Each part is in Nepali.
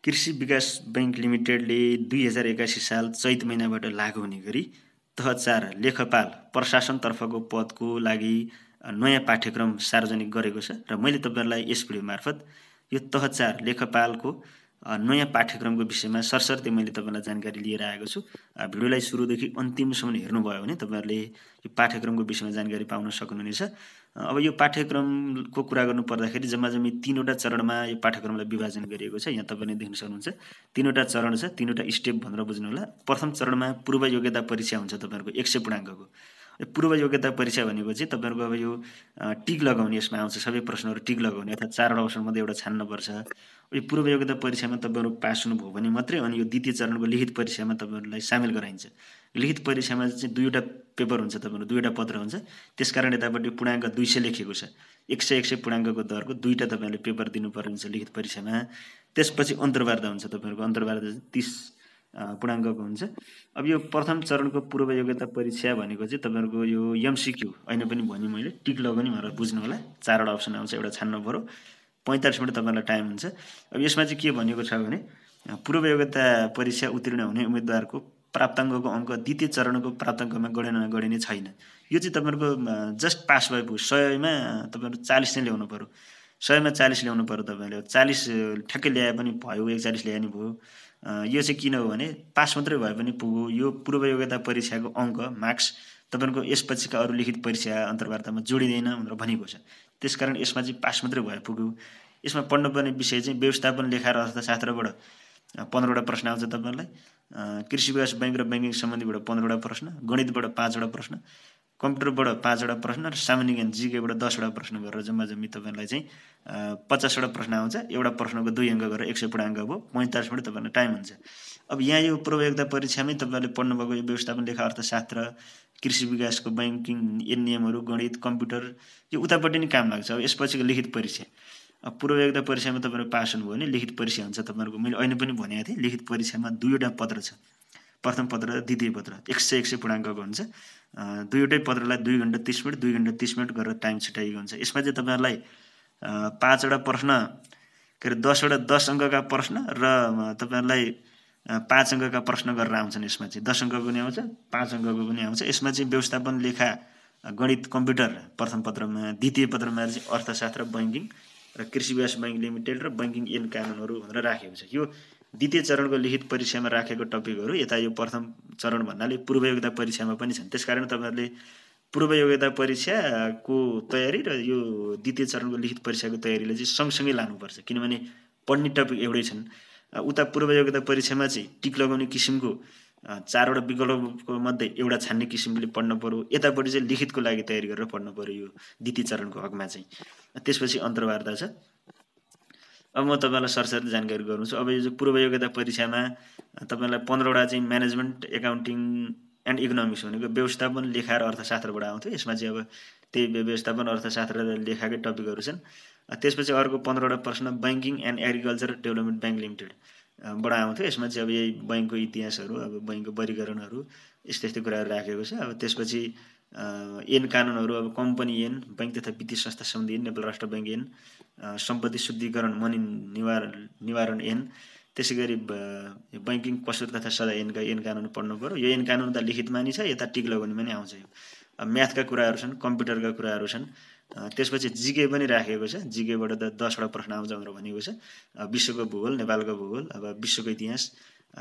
कृषि विकास बैंक लिमिटेडले 2081 साल चैत महिनाबाट लागू हुने गरी तह 4 लेखपाल प्रशासनतर्फको पदको लागि नयाँ पाठ्यक्रम सार्वजनिक गरेको छ र मैले तपाईँहरूलाई यस भिडियो मार्फत यो तह 4 लेखपालको नयाँ पाठ्यक्रमको विषयमा सरसर्ती मैले तपाईँलाई जानकारी लिएर आएको छु। भिडियोलाई सुरुदेखि अन्तिमसम्म हेर्नुभयो भने तपाईँहरूले यो पाठ्यक्रमको विषयमा जानकारी पाउन सक्नुहुनेछ। अब यो पाठ्यक्रमको कुरा गर्नु पर्दाखेरि जम्माजम्मी 3वटा चरणमा यो पाठ्यक्रमलाई विभाजन गरिएको छ। यहाँ तपाईँले देख्न सक्नुहुन्छ 3वटा चरण छ, 3वटा स्टेप भनेर बुझ्नु होला। प्रथम चरणमा पूर्व योग्यता परीक्षा हुन्छ तपाईँहरूको 100 पूर्णाङ्कको। पूर्व योग्यता परीक्षा भनेको चाहिँ तपाईँहरूको अब यो टिक लगाउने यसमा आउँछ, सबै प्रश्नहरू टिक लगाउने अर्थात् 4वटा अप्सनमध्ये एउटा छान्नुपर्छ। यो पूर्व योग्यता परीक्षामा तपाईँहरू पास हुनुभयो भने मात्रै अनि यो द्वितीय चरणको लिखित परीक्षामा तपाईँहरूलाई सामेल गराइन्छ। लिखित परीक्षामा चाहिँ 2वटा पेपर हुन्छ, तपाईँहरू 2वटा पत्र हुन्छ, त्यसकारण यतापट्टि पूर्णाङ्क 200 लेखिएको छ। 100 पूर्णाङ्कको दरको 2टा तपाईँहरूले पेपर दिनुपर्ने हुन्छ लिखित परीक्षामा। त्यसपछि अन्तर्वार्ता हुन्छ, तपाईँहरूको अन्तर्वार्ता 30 पूर्णाङ्कको हुन्छ। अब यो प्रथम चरणको पूर्व योग्यता परीक्षा भनेको चाहिँ तपाईँहरूको यो एमसिक्यू अहिले पनि भने मैले टिक लगाउने भनेर बुझ्नु होला। 4वटा अप्सन आउँछ, एउटा छान्नु पऱ्यो। 45 मिनट तपाईँलाई टाइम हुन्छ। अब यसमा चाहिँ के भनिएको छ भने पूर्व योग्यता परीक्षा उत्तीर्ण हुने उम्मेदवारको प्राप्ताङ्कको अङ्क द्वितीय चरणको प्राप्ताङ्कमा गणना गरिने छैन। यो चाहिँ तपाईँहरूको जस्ट पास भएपछि 100मा तपाईँहरू 40 नै ल्याउनु पऱ्यो। 100मा 40 ल्याउनु पऱ्यो। तपाईँले 40 ठ्याक्कै ल्याए पनि भयो, 41 ल्याए नि भयो। यो चाहिँ किन हो भने पास मात्रै भए पनि पुग्यो। यो पूर्व योग्यता परीक्षाको अङ्क मार्क्स तपाईँको यसपछिका अरू लिखित परीक्षा अन्तर्वार्तामा जोडिँदैन भनेर भनेको छ। त्यसकारण यसमा चाहिँ पास मात्रै भए पुग्यो। यसमा पढ्नुपर्ने विषय चाहिँ व्यवस्थापन लेखा र अर्थशास्त्रबाट 15वटा प्रश्न आउँछ तपाईँहरूलाई। कृषि विकास बैंक र ब्याङ्किङ सम्बन्धीबाट 15वटा प्रश्न, गणितबाट 5वटा प्रश्न, कम्प्युटरबाट 5वटा प्रश्न र सामान्य ज्ञान जिकेबाट 10वटा प्रश्न गरेर जम्माजम्मी तपाईँलाई चाहिँ 50वटा प्रश्न आउँछ। एउटा प्रश्नको 2 अङ्क गरेर 100 पूर्णाङ्क भयो। 45 मिनट तपाईँलाई टाइम हुन्छ। अब यहाँ यो पूर्व योग्यता परीक्षामै तपाईँहरूले पढ्नुभएको यो व्यवस्थापन लेखा अर्थशास्त्र, कृषि विकासको ब्याङ्किङ नियमहरू, गणित, कम्प्युटर यो उतापट्टि नै काम लाग्छ। अब यसपछिको लिखित परीक्षा, अब पूर्व योग्यता परीक्षामा तपाईँहरू पास हुनुभयो भने लिखित परीक्षा हुन्छ तपाईँहरूको। मैले अहिले पनि भनेको थिएँ लिखित परीक्षामा 2वटा पत्र छ, प्रथम पत्र र द्वितीय पत्र। 100 पूर्णाङ्कको हुन्छ। 2वटै पत्रलाई 2 घण्टा 30 मिनट 2 घण्टा 30 मिनट गरेर टाइम छुट्याइएको हुन्छ। यसमा चाहिँ तपाईँहरूलाई 5वटा प्रश्न के अरे 10 अङ्कका प्रश्न र तपाईँहरूलाई 5 अङ्कका प्रश्न गरेर आउँछन्। यसमा चाहिँ 10 अङ्कको पनि आउँछ, 5 अङ्कको पनि आउँछ। यसमा चाहिँ व्यवस्थापन लेखा, गणित, कम्प्युटर प्रथम पत्रमा, द्वितीय पत्रमा चाहिँ अर्थशास्त्र, बैङ्किङ र कृषि विकास बैंक लिमिटेड र बैङ्किङ ऐन कानुनहरू भनेर राखेको छ। यो द्वितीय चरणको लिखित परीक्षामा राखेको टपिकहरू यता यो प्रथम चरण भन्नाले पूर्व योग्यता परीक्षामा पनि छन्। त्यसकारण तपाईँहरूले पूर्व योग्यता परीक्षाको तयारी र यो द्वितीय चरणको लिखित परीक्षाको तयारीले चाहिँ सँगसँगै लानुपर्छ, किनभने पढ्ने टपिक एउटै छन्। उता पूर्व योग्यता परीक्षामा चाहिँ टिक लगाउने किसिमको 4वटा विकल्पको मध्ये एउटा छान्ने किसिमले पढ्नु पऱ्यो। यतापट्टि चाहिँ लिखितको लागि तयारी गरेर पढ्नु पऱ्यो यो द्वितीय चरणको हकमा चाहिँ। त्यसपछि अन्तर्वार्ता छ। अब म तपाईँलाई सरसरी जानकारी गर्छु। अब यो चाहिँ पूर्व योग्यता परीक्षामा तपाईँलाई 15वटा चाहिँ म्यानेजमेन्ट, एकाउन्टिङ एन्ड इकोनोमिक्स भनेको व्यवस्थापन लेखा र अर्थशास्त्रबाट आउँथ्यो। यसमा चाहिँ अब त्यही व्यवस्थापन, अर्थशास्त्र र लेखाकै टपिकहरू छन्। त्यसपछि अर्को 15वटा प्रश्न banking and agriculture development bank limited बाट आउँथ्यो। यसमा चाहिँ अब यही बैङ्कको इतिहासहरू, अब बैङ्कको वर्गीकरणहरू यस्तो यस्तो कुराहरू राखेको छ। अब त्यसपछि ऐन कानुनहरू, अब कम्पनी ऐन, बैङ्क तथा वित्तीय संस्था सम्बन्धी ऐन, नेपाल राष्ट्र बैङ्क ऐन, सम्पत्ति शुद्धिकरण मनी निवारण ऐन, त्यसै गरी बैङ्किङ कसुर तथा सजाय ऐनका ऐन कानुन पढ्नु पऱ्यो। यो ऐन कानुन त लिखितमा नि छ, यता टिक लगाउनेमा नि आउँछ। यो अब म्याथका कुराहरू छन्, कम्प्युटरका कुराहरू छन्। त्यसपछि जिके पनि राखेको छ। जिकेबाट त 10वटा प्रश्न आउँछ भनेर भनेको छ। विश्वको भूगोल, नेपालको भूगोल, अब विश्वको इतिहास,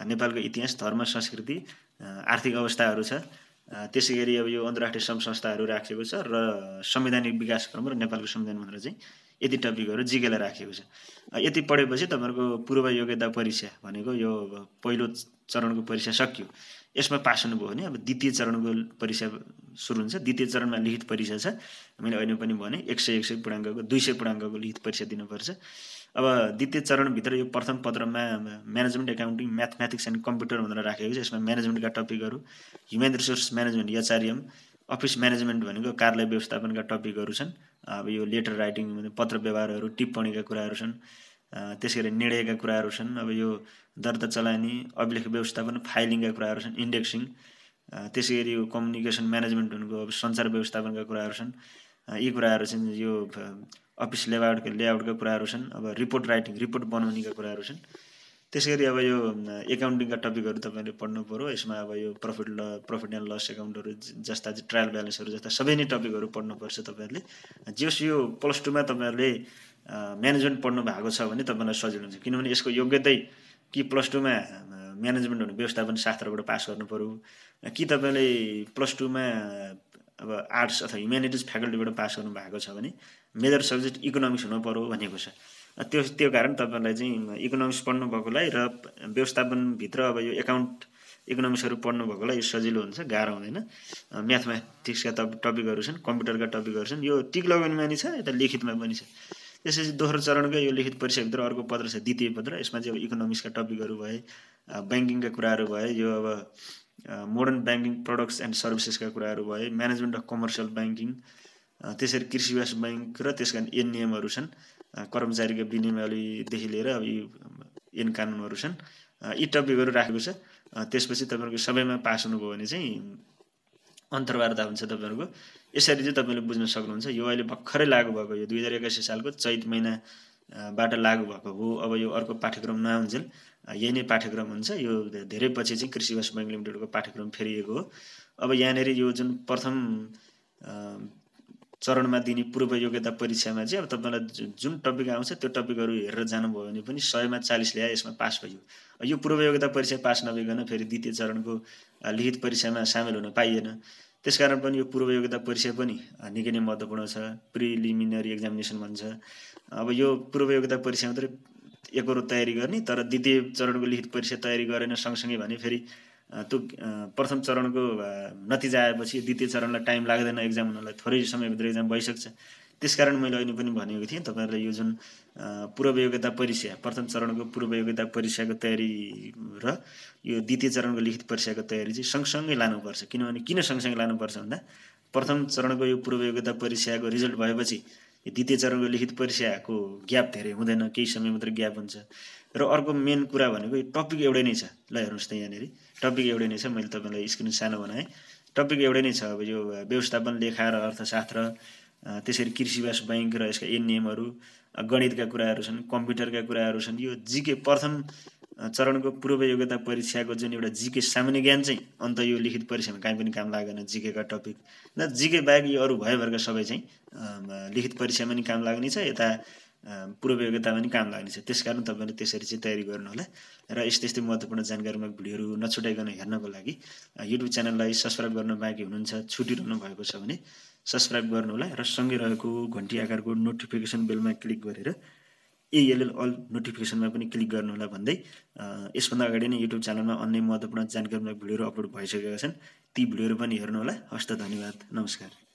नेपालको इतिहास, धर्म, संस्कृति, आर्थिक अवस्थाहरू छ। त्यसै गरी अब यो अन्तर्राष्ट्रिय सङ्घ संस्थाहरू राखेको छ र संवैधानिक विकासक्रम र नेपालको संविधान भनेर चाहिँ यति टपिकहरू जिकेलाई राखेको छ। यति पढेपछि तपाईँहरूको पूर्व योग्यता परीक्षा भनेको यो पहिलो चरणको परीक्षा सकियो। यसमा पास हुनुभयो भने अब द्वितीय चरणको परीक्षा सुरु हुन्छ। द्वितीय चरणमा लिखित परीक्षा छ। मैले अहिले पनि भने 100 पूर्णाङ्कको 200 पूर्णाङ्कको लिखित परीक्षा दिनुपर्छ। अब द्वितीय चरणभित्र यो प्रथम पत्रमा management, accounting, mathematics and computer भनेर राखेको छ। यसमा म्यानेजमेन्टका टपिकहरू, human resource management HRM, office management भनेको कार्यालय व्यवस्थापनका टपिकहरू छन्। अब यो लेटर राइटिङ, पत्र व्यवहारहरू, टिप्पणीका कुराहरू छन्। त्यसै गरी निर्णयका कुराहरू छन्। अब यो दर्ता चलानी, अभिलेख व्यवस्थापन, फाइलिङका कुराहरू छन्, इन्डेक्सिङ। त्यसै गरी यो कम्युनिकेसन म्यानेजमेन्ट भनेको अब सञ्चार व्यवस्थापनका कुराहरू छन्। यी कुराहरू छन्। यो अफिस लेआउटका कुराहरू छन्। अब रिपोर्ट राइटिङ, रिपोर्ट बनाउनेका कुराहरू छन्। त्यसैगरी अब यो एकाउन्टिङका टपिकहरू तपाईँले पढ्नु पर्यो। यसमा अब यो प्रफिट एन्ड लस एकाउन्टहरू जस्ता चाहिँ ट्रायल ब्यालेन्सहरू जस्ता सबै नै टपिकहरू पढ्नुपर्छ तपाईँहरूले। जस यो +2 मा तपाईँहरूले म्यानेजमेन्ट पढ्नु भएको छ भने तपाईँलाई सजिलो हुन्छ, किनभने यसको योग्यतै कि +2 मा म्यानेजमेन्ट हुने व्यवस्थापन शास्त्रबाट पास गर्नु पर्यो, कि तपाईँले +2 मा अब आर्ट्स अथवा ह्युम्यानिटिज फ्याकल्टीबाट पास गर्नु भएको छ भने मेजर सब्जेक्ट इकोनोमिक्स हुनु पर्यो भनेको छ। त्यो कारण तपाईँलाई चाहिँ इकोनोमिक्स पढ्नु भएकोलाई र व्यवस्थापनभित्र अब यो इकोनोमिक्सहरू पढ्नु भएकोलाई सजिलो हुन्छ, गाह्रो हुँदैन। म्याथमेटिक्सका टपिकहरू छन्, कम्प्युटरका टपिकहरू छन्, यो टिक लगाउनुमा पनि छ, यता लिखितमा पनि छ। त्यसपछि दोस्रो चरणको यो लिखित परीक्षाभित्र अर्को पत्र छ द्वितीय पत्र। यसमा चाहिँ अब इकोनोमिक्सका टपिकहरू भए, ब्याङ्किङका कुराहरू भए, यो अब मोडर्न ब्याङ्किङ प्रोडक्ट्स एन्ड सर्भिसेसका कुराहरू भए, म्यानेजमेन्ट अफ कमर्सियल ब्याङ्किङ, त्यसरी कृषि विकास ब्याङ्क र त्यसका ऐन नियमहरू छन्, कर्मचारीका विनियमावलीदेखि लिएर अब यी ऐन कानुनहरू छन्, यी टपिकहरू राखेको छ। त्यसपछि तपाईँहरूको सबैमा पास हुनुभयो भने चाहिँ अन्तर्वार्ता हुन्छ तपाईँहरूको। यसरी चाहिँ तपाईँले बुझ्न सक्नुहुन्छ। यो अहिले भर्खरै लागू भएको, यो 2081 सालको चैत महिनाबाट लागू भएको हो। अब यो अर्को पाठ्यक्रम नआउन्जेल यही नै पाठ्यक्रम हुन्छ। यो धेरै पछि चाहिँ कृषि विकास ब्याङ्क लिमिटेडको पाठ्यक्रम फेरिएको हो। अब यहाँनिर यो जुन प्रथम चरणमा दिने पूर्व योग्यता परीक्षामा चाहिँ अब तपाईँलाई जुन टपिक आउँछ त्यो टपिकहरू हेरेर जानुभयो भने पनि 100 मा 40 ल्याए यसमा पास भयो। यो पूर्व योग्यता परीक्षा पास नभइकन फेरि द्वितीय चरणको लिखित परीक्षामा सामेल हुन पाइएन। त्यसकारण पनि यो पूर्व योग्यता परीक्षा पनि निकै नै महत्त्वपूर्ण छ, प्रिलिमिनरी एक्जामिनेसन भन्छ। अब यो पूर्व योग्यता परीक्षा मात्रै एकरो तयारी गर्ने, तर द्वितीय चरणको लिखित परीक्षा तयारी गरेन सँगसँगै भने फेरि त्यो प्रथम चरणको नतिजा आएपछि द्वितीय चरणलाई टाइम लाग्दैन एक्जाम हुनलाई, थोरै समयभित्र एक्जाम भइसक्छ। त्यसकारण मैले अहिले पनि भनेको थिएँ तपाईँहरूलाई यो जुन पूर्व योग्यता परीक्षा, प्रथम चरणको पूर्व योग्यता परीक्षाको तयारी र यो द्वितीय चरणको लिखित परीक्षाको तयारी चाहिँ सँगसँगै लानुपर्छ। किनभने किन सँगसँगै लानुपर्छ भन्दा प्रथम चरणको यो पूर्व योग्यता परीक्षाको रिजल्ट भएपछि द्वितीय चरणको लिखित परीक्षाको ग्याप धेरै हुँदैन, केही समय मात्र ग्याप हुन्छ। र अर्को मेन कुरा भनेको यो टपिक एउटै नै छ। ल हेर्नुहोस् त यहाँनिर टपिक एउटै नै छ, मैले तपाईँलाई स्क्रिन सानो बनाएँ। टपिक एउटै नै छ। अब यो व्यवस्थापन, लेखा र अर्थशास्त्र, त्यसरी कृषि विकास ब्याङ्क र यसका ऐन नियमहरू, गणितका कुराहरू छन्, कम्प्युटरका कुराहरू छन्। यो जीके प्रथम चरणको पूर्व योग्यता परीक्षाको जुन एउटा जीके सामान्य ज्ञान चाहिँ अन्त यो लिखित परीक्षामा कहीँ पनि काम लागेन। जीकेका टपिक र जीके बाहेक यो अरू भएभरका सबै चाहिँ लिखित परीक्षामा नि काम लाग्ने छ, यता पूर्व योग्यतामा नि काम लाग्ने छ। त्यसकारण तपाईँले त्यसरी चाहिँ तयारी गर्नुहोला। र यस्तै महत्त्वपूर्ण जानकारीमूलक भिडियोहरू नछुटाइकन हेर्नको लागि युट्युब च्यानललाई सब्सक्राइब गर्न बाँकी हुनुहुन्छ, छुटिरहनु भएको छ भने सब्सक्राइब गर्नुहोला र सँगै रहेको घन्टी आकारको नोटिफिकेसन बेलमा क्लिक गरेर ALL अल नोटिफिकेसनमा पनि क्लिक गर्नुहोला भन्दै यसभन्दा अगाडि नै युट्युब च्यानलमा अन्य महत्त्वपूर्ण जानकारीमूलक भिडियोहरू अपलोड भइसकेका छन्, ती भिडियोहरू पनि हेर्नुहोला। हस्त, धन्यवाद, नमस्कार।